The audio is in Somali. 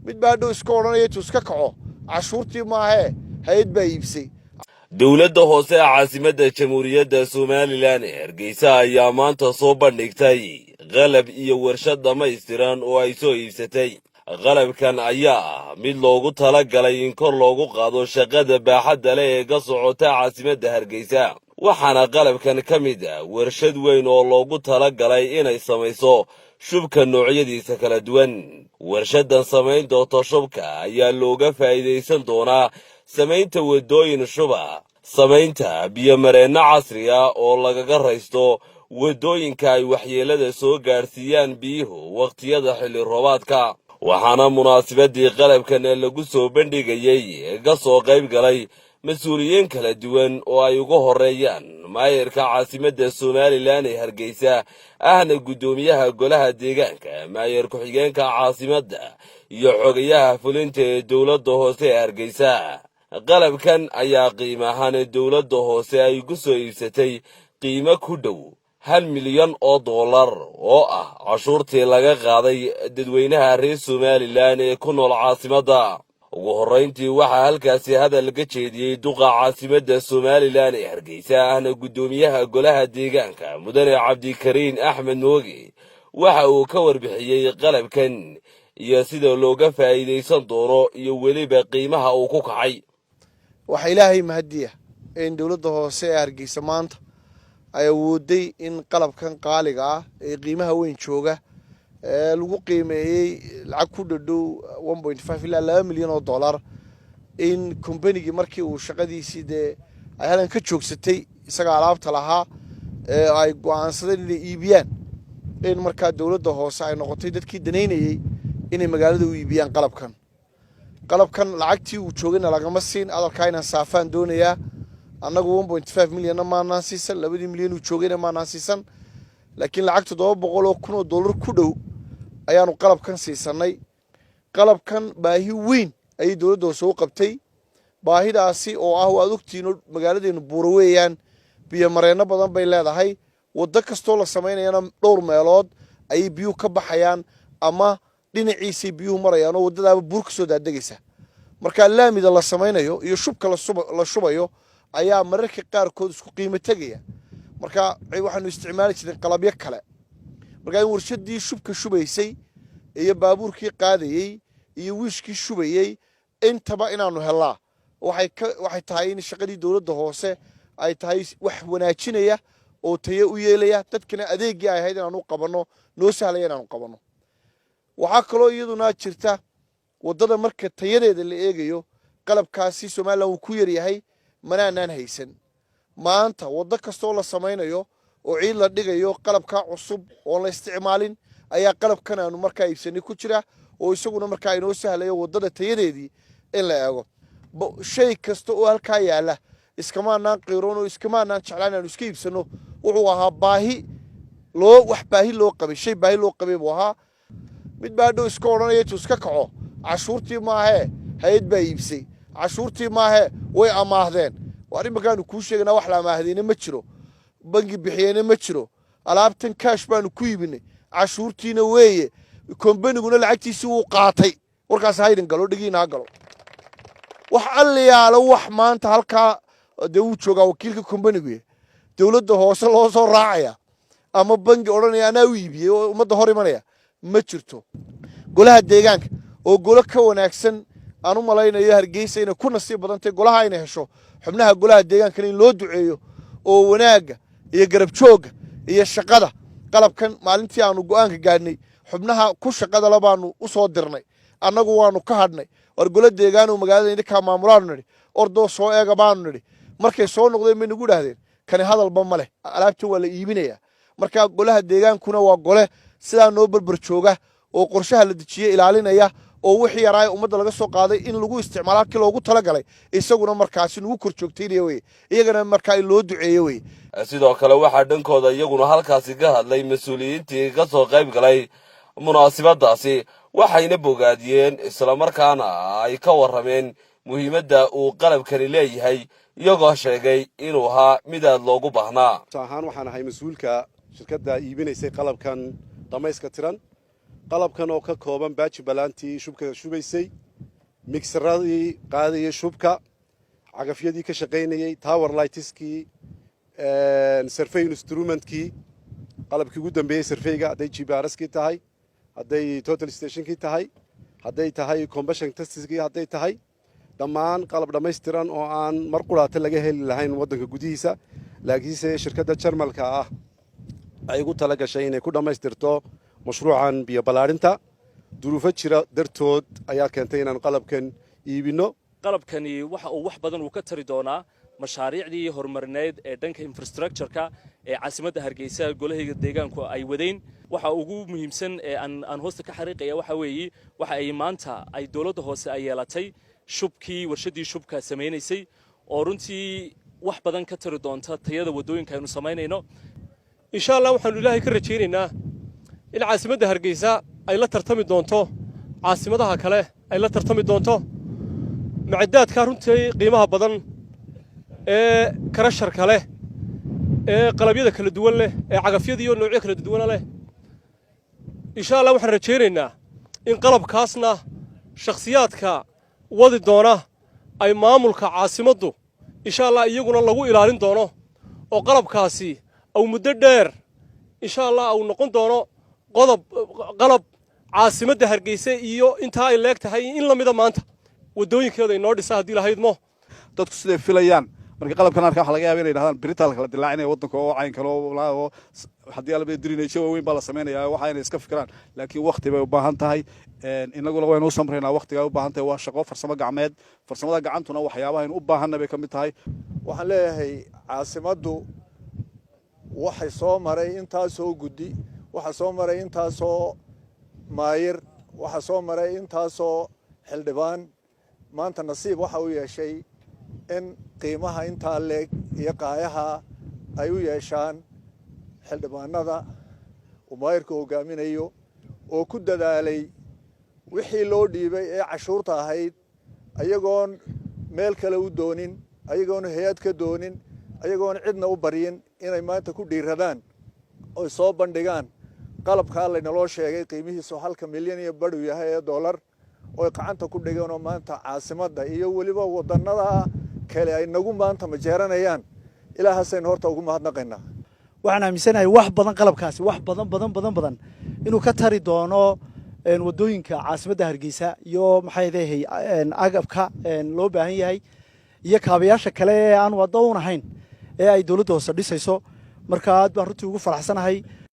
Mid baa dhow iska odhanaya intuu iska kaco, cashuurtii maahee, hay-ad baa iibsay. Dowladda hoose ee caasimadda Jamhuuriyadda Somaliland ee Hargeysa ayaa maanta soo bandhigtay qalab iyo warshad dhammaystiran oo ay soo iibsatay. Qalabkan ayaa ah mid loogu talagalay in kor loogu qaado shaqada baaxadda leh ee ka socota caasimadda Hargeysa, waxaana qalabkan ka mid ah warshad weyn oo loogu talagalay inay samayso shubka noocyadiisa kala duwan. Warshaddan samayn doonto shubka ayaa looga faa'iidaysan doonaa samaynta waddooyin shuba, samaynta biyomareenno casri ah oo lagaga raysto waddooyinka ay waxyeelada soo gaadhsiiyaan biyuhu wakhtiyada xilli roobaadka. Waxaana munaasabadii qalabkan lagu soo bandhigayey ka soo qayb galay mas-uuliyiin kala duwan oo ay ugu horeeyaan maayarka caasimadda Somaliland ee Hargeysa, ahna guddoomiyaha golaha deegaanka, maayar ku-xigeenka caasimadda iyo xogayaha fulinta ee dowladda hoose ee Hargeysa. Qalabkan ayaa qiimo ahaan dowladda hoose ay ku soo iibsatay qiimo ku dhow $1 milyan oo ah cashuurtii laga qaaday dadweynaha reer Somaliland ee ku nool caasimadda. Ugu horrayntii waxaa halkaasi hadal ka jeediyey duqa caasimadda Somaliland ee Hargeysa, ahna guddoomiyaha golaha deegaanka, mudane Cabdikariin Axmed Mooge. Waxa uu ka warbixiyey qalabkan iyo sida looga faa'iidaysan doono iyo weliba qiimaha uu ku kacay. Waxaa Ilaahay mahadiya in dowladda hoose ee Hargeysa maanta ay awooday in qalabkan qaaliga ah ee qiimaha weyn jooga ee lagu qiimeeyey lacag ku dhadhow 1.5 ilaa $2 milyan, in kombanigii markii uu shaqadiisii dee ay halan ka joogsatay, isaga alaabta lahaa ee ay go'aansadeen inay iibiyaan, in markaa dowladda hoose ay noqotay dadkii danaynayey inay magaalada u iibiyaan qalabkan. Qalabkan lacagtii uu joogayna lagama siin. Hadalkaa inaan saafaan doonayaa. Annagu 1.5 milyonna maanaan siisan, 2dii milyan uu joogayna maanaan siisan, laakiin lacag $700,000 ku dhow ayaanu qalabkan siisanay. Qalabkan baahi weyn ayay dowladda hoose u qabtay, baahidaasi oo ah, waad ogtihiin, magaaladeenu buuro weeyaan, biyo mareenno badan bay leedahay. Waddo kastoo la samaynayana dhowr meelood ayay biyuhu ka baxayaan ama dhinaciisay biyuhu marayaan oo waddadaaba buur ka soo daadegaysa. Marka laamida la samaynayo iyo shubka la shubayo ayaa mararka qaarkood isku qiimo tegaya. Marka waxaanu isticmaali jireen qalabyo kale. Marka in warshadii shubka shubaysay iyo baabuurkii qaadayey iyo wiishkii shubayey intaba inaanu helnaa waxay tahay in shaqadii dowladda hoose ay tahay wax wanaajinaya oo tayo u yeelaya dadkana, adeeggii ay ahayd inaanu qabanno noo sahlaya inaanu qabanno. Waxaa kaloo iyaduna jirta, waddada marka tayadeeda la eegayo, qalabkaasi Somaliland wuu ku yaryahay, manaanaan haysan. Maanta waddo kastoo la samaynayo oo ciid la dhigayo, qalabkaa cusub oon la isticmaalin ayaa qalabkan aanu markaa iibsanay ku jira, oo isaguna markaa inoo sahlayo waddada tayadeedii in la eego. Shay kasta oo halkaa yaalla iskamaanaan qiiroon oo iskamaanaan jeclaan inaanu iska iibsanno. Wuxuu ahaa baahi loo wax baahi loo qabay, shay baahi loo qabay buu ahaa. Mid baa dhow iska odhanaya intuu iska kaco, cashuurtii maahee, hay-ad baa iibsay, cashuurtii maahee, way amaahdeen. Waar, iminkaanu kuu sheegaynaa, wax la amaahdeyna ma jiro, bangi bixiyeyna ma jiro. Alaabtan kaash baanu ku iibinay, cashuurtiina weeye, kombaniguna lacagtiisii wuu qaatay. Warkaas haydin galo, dhegiina ha galo. Wax alliyaalo wax maanta halkaa dee wuu joogaa wakiilka kombanigu, dowladda hoose loo soo raacaya ama bangi odhanaya anaa u iibiyey oo ummadda hor imanaya ma jirto. Golaha deegaanka oo golo ka wanaagsan aan u malaynayo Hargeysa inay ku nasiib badantay golaha ayna hesho, xubnaha golaha deegaankana in loo duceeyo oo wanaagga iyo garab joogga iyo shaqada. Qalabkan maalintii aanu go'aanka gaadhnay, xubnaha ku shaqadala baanu u soo dirnay, annagu waanu ka hadhnay. War, golo deegaanu magaalada idinkaa maamulaanu nidhi, ordoo soo eega baanu nidhi. Markay soo noqdeen bay nagu idhaahdeen, kani hadalba ma leh, alaabtan waa la iibinayaa. Marka golaha deegaankuna waa gole sidaa noo berber jooga oo qorshaha la dejiyey ilaalinaya, oo wixii yaraay ummadda laga soo qaaday in lagu isticmaalo halkii loogu talagalay isaguna markaasi nagu kor joogtaynaya weye. Iyagana markaa in loo duceeyo weye. Sidoo kale waxaa dhankooda iyaguna halkaasi ka hadlay mas-uuliyiintii ka soo qayb galay munaasabadaasi, waxayna bogaadiyeen islamarkaana ay ka warrameen muhiimadda uu qalabkani leeyahay, iyagoo sheegay inuu ahaa mid aad loogu baahnaa. Ahaan waxaan ahay mas-uulka shirkadda iibinaysay qalabkan dhammayska tiran. Qalabkan oo ka kooban batching plant-ii shubka shubaysay, mixer-adii qaadayay shubka, cagafyadii ka shaqaynayey, tower lights-kii, survey instrument-kii, qalabkii ugu dambeeyey survey-ga, hadday GPRS-kii tahay, hadday total station-kii tahay, hadday tahay combustion test-kii, hadday tahay dhammaan qalab dhammaystiran oo aan mar quraata laga heli lahayn waddanka gudihiisa, laakiinse shirkadda Jarmalka ah ay ugu tala gashay inay ku dhammaystirto mashruucan biyo ballaarinta. Duruufo jira dartood ayaa keentay inaanu qalabkan iibinno. Qalabkani waxa uu wax badan uu ka tari doonaa mashaariicdii horumarineed ee dhanka infrastructure-ka ee caasimadda Hargeysa golahayga deegaanku ay wadeen. Waxa ugu muhiimsan ee aan hoosta ka xariiqaya waxa weeye, waxa ay maanta ay dowladda hoose ay yeelatay shubkii, warshaddii shubka samaynaysay, oo runtii wax badan ka tari doonta tayada waddooyinka aynu samaynayno. Insha Allah, waxaanu Ilaahay ka rajaynaynaa in caasimadda Hargeysa ay la tartami doonto caasimadaha kale, ay la tartami doonto macadaadka runtii qiimaha badan ee crusher-ka leh, ee qalabyada kala duwan leh, ee cagafyada iyo noocyo kala duwana leh. Insha Allah, waxaan rajaynaynaa in qalabkaasna shakhsiyaadka wadi doona ay maamulka caasimaddu insha Allah iyaguna lagu ilaalin doono, oo qalabkaasi uu muddo dheer insha Allah uu noqon doono qodob qalab caasimadda Hargeysa iyo intaa ay leeg tahay in la mida maanta waddooyinkeeda inoo dhisa, haddii lahaydmo. Dadku siday filayaan marka qalabkan arka, waxa laga yaaba inay yidhahdaan beritaa la kala dilaacinaya waddanka oo cayn kale oo haddii alaba drainage waaweyn baa la samaynayaa, waxa inay iska fikiraan, laakiin wakti bay u baahan tahay. Innaguna waynu u samraynaa waktigaa u baahan tahay. Waa shaqo farsamo gacmeed, farsamada gacantuna waxyaabaha aynu u baahanna bay ka mid tahay. Waxaan leeyahay, caasimaddu waxay soo maray intaasoo guddi, waxaa soo maray intaasoo maayir, waxaa soo maray intaasoo xildhibaan. Maanta nasiib waxa u yeeshay in qiimaha intaa leeg iyo qaayaha ay u yeeshaan xildhibaanada uu maayirku hogaaminayo, oo ku dadaalay wixii loo dhiibay ee cashuurta ahayd, ayagoon meel kale u doonin, ayagoon hay-ad ka doonin, ayagoon cidna u baryin, inay maanta ku dhiiradaan oy soo bandhigaan qalabkaa laynaloo sheegay qiimihiisu 0.5 milyan iyo badhu yahay ee dollar, oy gacanta ku dhigeen, oo maanta caasimadda iyo weliba wadannada kale ay nagu maanta majeeranayaan. Ilaahasaynu horta ugu mahadnaqaynaa. Waxaan aaminsanahay wax badan qalabkaasi, wax badan badan badan badan inuu ka tari doono waddooyinka caasimadda Hargeysa iyo maxay leeyahay agabka loo baahan yahay iyo kaabayaasha kale ee aan waddo un ahayn ee ay dowladda hoose dhisayso. Marka aad baan runtii ugu faraxsanahay.